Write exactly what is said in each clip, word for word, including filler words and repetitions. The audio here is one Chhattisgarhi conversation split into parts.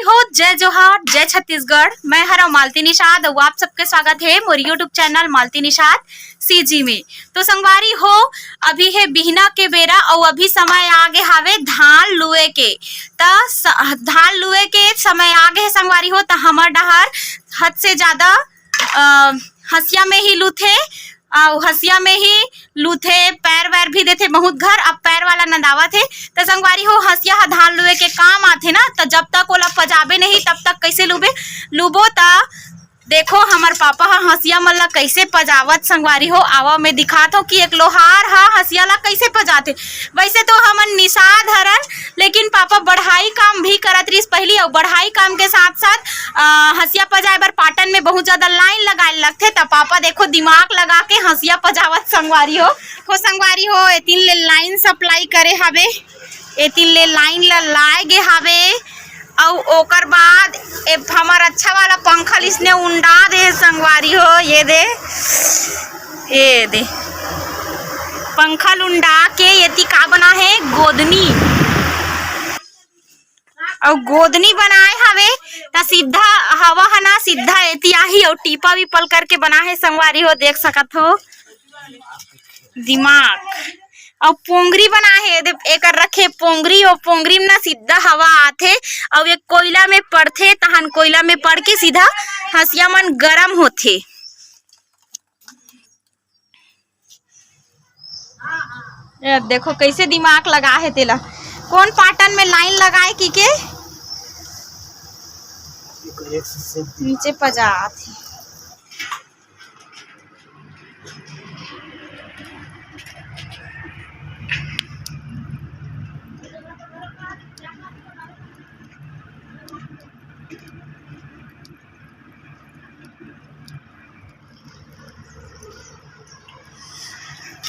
हो, जय जोहार, जय छत्तीसगढ़। मैं हरव मालती निषाद अउ आप सबके स्वागत हे मोर YouTube channel Malti Nishad CG में। तो संगवारी हो, अभी हे बिहना के बेरा अउ अभी समय आगे हावे धान लुए के। त स-, धान लुए के समय आगे हे संगवारी हो, त हमर डहर हद से ज्यादा, अ, हंसिया में ही लुथे, अउ हंसिया में ही लुथे, पैर वैर भी देथे बहुत घर। अब पैर वाला नंदावत हे, त संगवारी हो, हंसिया ह धान लुए के काम आथे ना, त जब तक ओला पजाबे नहीं, तब तक कैसे लुबे, लुबो? त देखो, हमर पापा ह हंसिया मन ला कैसे पजावत, संगवारी हो। आवा, मैं दिखात हूँ कि एक लोहार ह हंसिया ला कैसे पजाथे। वैसे तो हमन निषाद हरन, लेकिन पापा बढ़ाई काम भी करत रिहिस पहिली, अउ बढ़ाई काम के साथ साथ, अ, हंसिया पजाए बर पाटन में बहुत ज्यादा लाइन लगाए लगथे। त पापा देखो, दिमाग लगा के हंसिया पजावत, संगवारी हो। हो संगवारी हो, एतिन ले लाइन सप्लाई करे हवे, एतिन ले लाइन ला लाए गे हवे, अउ ओकर बाद ए हमर अच्छा वाला पंखा ल इसने उंडा दे हे संगवारी हो। ये दे, ये दे, पंखा ल उंडा के एती का बना हे, गोदनी। अउ गोदनी बनाए हवे, त सीधा हवा ह ना सीधा एती आही, अउ टीपा भी पल करके बना हे संगवारी हो, देख सकत हो। दिमाग अउ पोंगरी बना हे, दे-, एकर रखे पोंगरी, अउ पोंगरी में ना सीधा हवा आथे, अउ एक कोयला में पड़थे, तहन कोयला में पड़ के सीधा हंसिया मन गरम होथे। ये देखो कैसे दिमाग लगा हे तेला, कोन पाटन में लाइन लगाए की के नीचे पजात हे।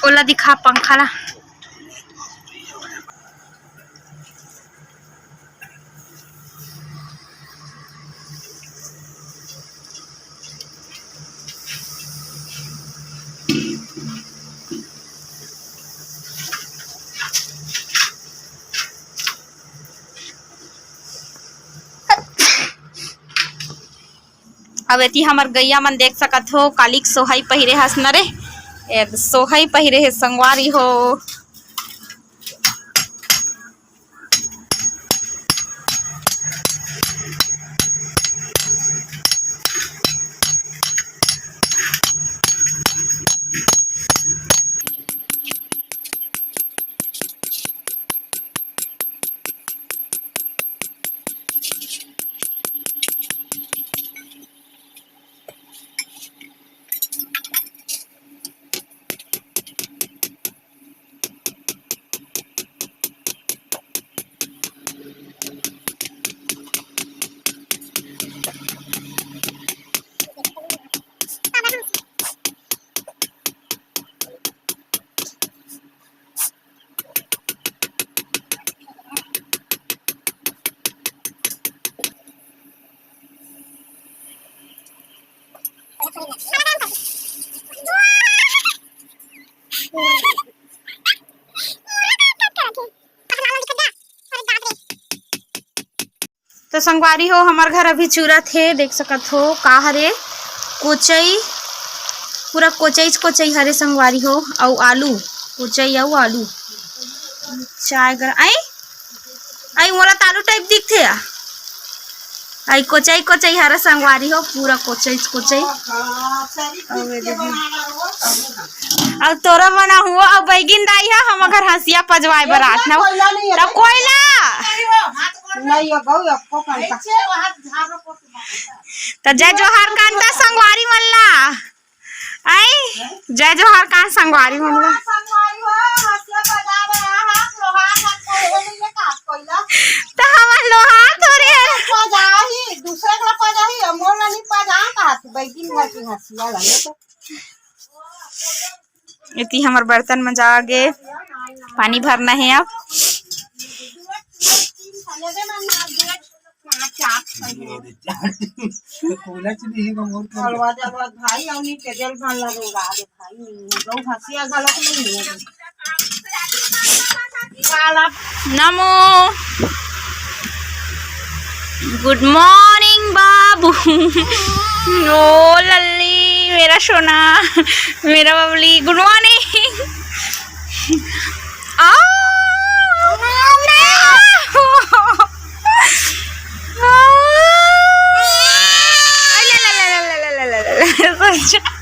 ओला दिखा पंखा ला। अब एती हमर गैया मन देख सकत हो, कालिक सोहई पहिरे हस न रे, एक सोहई पहिरे हे संगवारी हो। तो संगवारी हो, हमर घर अभी चुरत हे, देख सकत हो का हरे, कोचई, पूरा कोचईच कोचई हरे संगवारी हो, अउ आलू, कोचई अउ आलू, चाय गर-, आई, आई मोला त आलू टाइप दिखथे या, आई कोचई कोचई हरे संगवारी हो, पूरा कोचईच कोचई। अउ तोरा बना हुआ, अउ बैगिन दाई ह हमर घर हंसिया पजवाए बर आत न। कोयला नहीं है। तब कोयला। नहीं है, गौ, आपको कौन सा? त जय जोहार कांता संगवारी मन ला। आई, जय जोहार कांता संगवारी मन ला। संगवारी हो, हंसिया पजाए बर आत, लोहार हाथ कोई नहीं है, काट कोयला। त हमर लोहार थोड़े है। पजाही, दूसरे के ला पजाही, अमोल ला नहीं पजा, कहा बैगिन घर की हंसिया लगे तो। एती हमर बर्तन म जागे पानी भरना हे अब। नमो। गुड मॉर्निंग बाबू। ओ लल्ली, मेरा सोना, मेरा बबली, गुड मॉर्निंग। आ, आ, आ, आ, आ, आ, आ, आ, आ, आ, आ, आ, आ, आ, आ, आ, आ, आ,